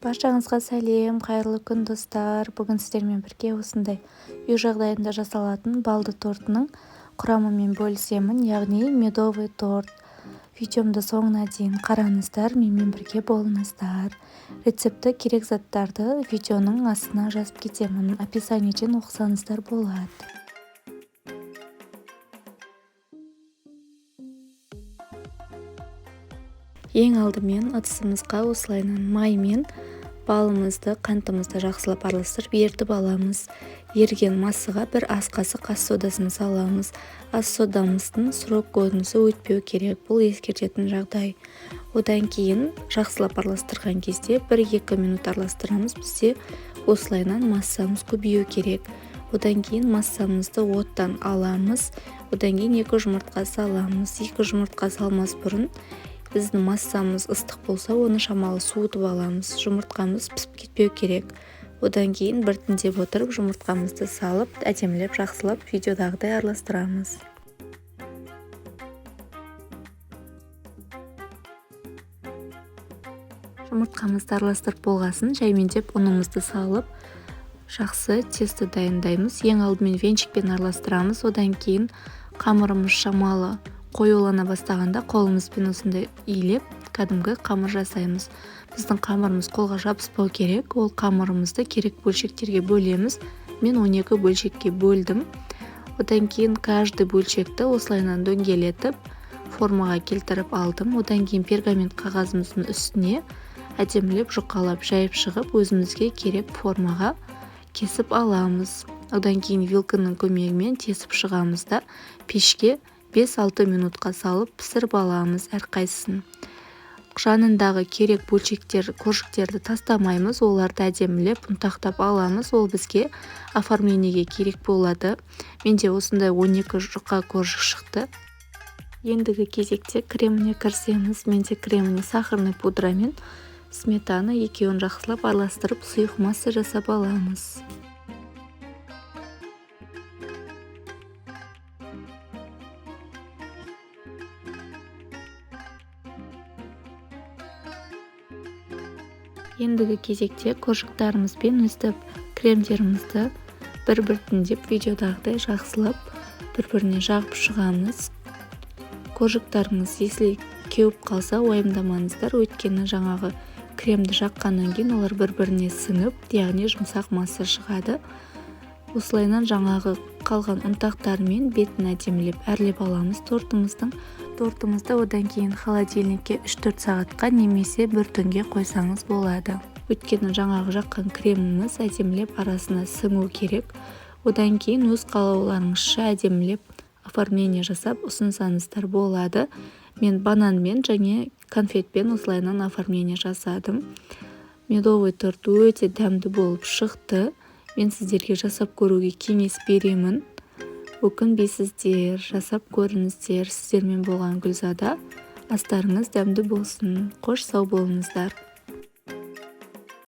Баршаңызға сәлем, қайырлы күн, достар! Бүгін сіздермен бірге осындай үй жағдайында жасалатын балды тортының құрамымен бөлісемін, яғни медовый торт. Видеомды соңына дейін қараңыздар, менімен бірге болыңыздар. Рецепті, керек заттарды видеоның астына жазып кетемін, описаниеден оқысаңыздар болады. Ең алдымен ыдысымызға осылайынан май мен балымызды, қантымызды жақсылап араластырып, ерітіп аламыз. Еріген массаға бір ас қасық ас содасын саламыз. Ас содамыздың срок годности өтпеу керек, бұл ескертетін жағдай. Одан кейін жақсылап араластырған кезде, 1-2 минут араластырамыз, бізде осылайынан массамыз көбею керек. Одан кейін массамызды оттан аламыз. Одан кейін екі жұмыртқа саламыз. Екі жұмыртқа салмас бұрын, біздің массамыз ыстық болса, оны шамалы суытып аламыз, жұмыртқамыз пісіп кетпеу керек. Одан кейін біртіндеп отырып жұмыртқамызды салып, әдемілеп, жақсылап, видеодағыдай араластырамыз. Жұмыртқамызды араластырып болғасын, жаймендеп ұнымызды салып, жақсы тесто дайындаймыз. Ең алдымен венчикпен араластырамыз. Одан кейін қамырымыз шамалы қоюлана бастағанда, қолымызбен осындай илеп, кәдімгі қамыр жасаймыз. Біздің қамырымыз қолға жабыспау керек. Ол қамырымызды керек бөлшектерге бөлеміз. Мен 12 бөлшекке бөлдім. Одан кейін каждый бөлшекті осылайынан дөңгелетіп, формаға келтіріп алдым. Одан кейін пергамент қағазымыздың үстіне әдемілеп жұқалап жайып шығып, өзімізге керек формаға кесіп аламыз. Одан кейін вилканың көмегімен тесіп шығамыз да, пешке 5-6 минутқа салып пісіріп аламыз. Әрқайсысын жанындағы керек бөлшектер, коржиктерді тастамаймыз, оларды әдемілеп ұнтақтап аламыз. Ол бізге оформлениеге керек болады. Менде осындай 12 жұқа коржик шықты. Ендігі кезекте креміне кірісеміз. Менде креміне сахарный пудра мен сметана, екеуін жақсылап араластырып, сұйық масса жасап аламыз. Ендігі кезекте коржиктарымызбен өстіп кремдерімізді бір біртіндеп видеодағыдай жақсылап бір біріне жағып шығамыз. Коржиктарыңыз если кеуіп қалса, уайымдамаңыздар, өйткені жаңағы кремді жаққаннан кейін олар бір біріне сіңіп, яғни жұмсақ масса шығады. Осылайынан жаңағы қалған ұнтақтармен бетін әдемілеп әрлеп аламыз тортымыздың. Тортымызды одан кейін холодильникке 3-4 сағатқа немесе бір түнге қойсаңыз болады, өйткені жаңағы жаққан креміміз әдемілеп арасына сіңу керек. Одан кейін өз қалауларыңызша әдемілеп оформление жасап ұсынсаңыздар болады. Мен бананмен және конфетпен осылайынан оформление жасадым. Медовый торт өте дәмді болып шықты. Мен сіздерге жасап көруге кеңес беремін, өкінбейсіздер, жасап көріңіздер. Сіздермен болған Гүлзада. Астарыңыз дәмді болсын! Қош, сау болыңыздар!